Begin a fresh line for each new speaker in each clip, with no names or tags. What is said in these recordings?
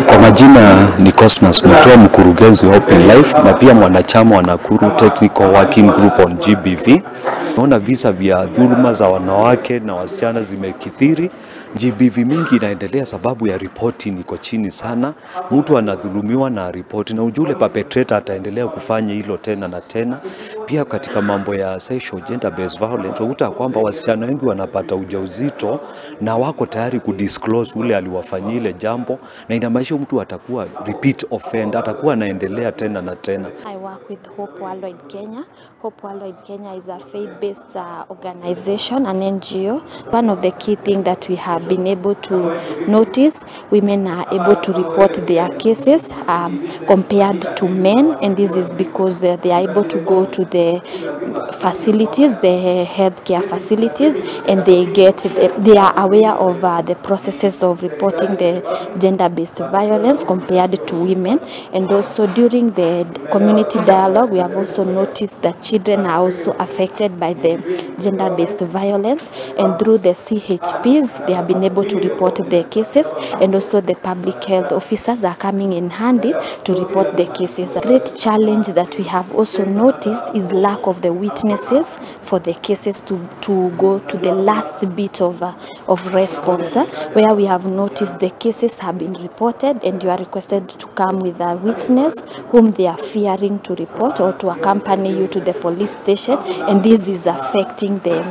Kwa majina ni Cosmas Mutua, mkurugenzi wa Open Life na pia mwanachama wa Nakuru Technical Working Group on GBV. Naona visa vya dhuluma za wanawake na wasichana zimekithiri. GBV mingi inaendelea sababu ya ripoti niko chini sana. Mtu anadhulumiwa na ripoti na ujule perpetrator ataendelea kufanya hilo tena na tena. Pia katika mambo ya sexual gender based violence unakuta kwamba wasichana wengi wanapata ujauzito na wako tayari kudisclose ule aliwafanyia ile jambo, na inamaanisha mtu atakuwa repeat offender, atakuwa anaendelea tena na tena.
I work with Hope Worldwide Kenya. Hope Worldwide Kenya is a faith-based organization, an NGO. One of the key things that we have been able to notice, women are able to report their cases compared to men, and this is because they are able to go to the facilities, the healthcare facilities, and they are aware of the processes of reporting the gender-based violence compared to women. And also during the community dialogue, we have also noticed that children are also affected by the gender-based violence, and through the CHPs they have been able to report their cases, and also the public health officers are coming in handy to report the cases. A great challenge that we have also noticed is lack of the witnesses for the cases to go to the last bit of response, where we have noticed the cases have been reported and you are requested to come with a witness whom they are fearing to report or to accompany you to the police station, and this is affecting the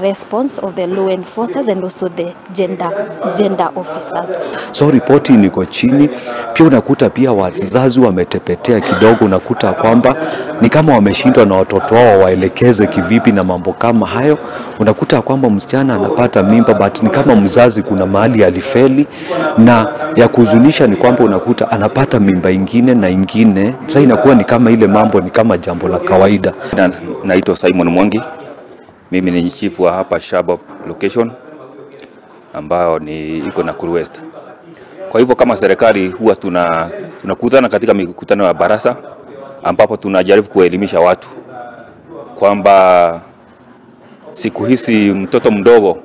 response of the law enforcers and also the gender officers.
So ripoti niko chini. Pia unakuta pia wazazi wametepetea kidogo, unakuta kwamba ni kama wameshindwa na watoto wao waelekeze kivipi na mambo kama hayo. Unakuta kwamba msichana anapata mimba but ni kama mzazi kuna mahali alifeli, na ya kuhuzunisha ni kwamba unakuta anapata mimba ingine na ingine. Sasa inakuwa ni kama ile mambo ni kama jambo la kawaida.
Naitwa Simon Mwangi. Mimi ni chief wa hapa Shabab location ambayo ni iko Nakuru West. Kwa hivyo kama serikali huwa tunakutana katika mikutano ya barasa ambapo tunajaribu kuelimisha watu kwamba siku hizi mtoto mdogo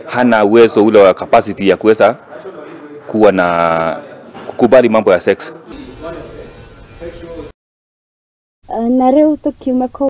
hana uwezo ule wa capacity ya kuweza kuwa na kukubali mambo ya sex.
Na rĩu tũkiuma kũu.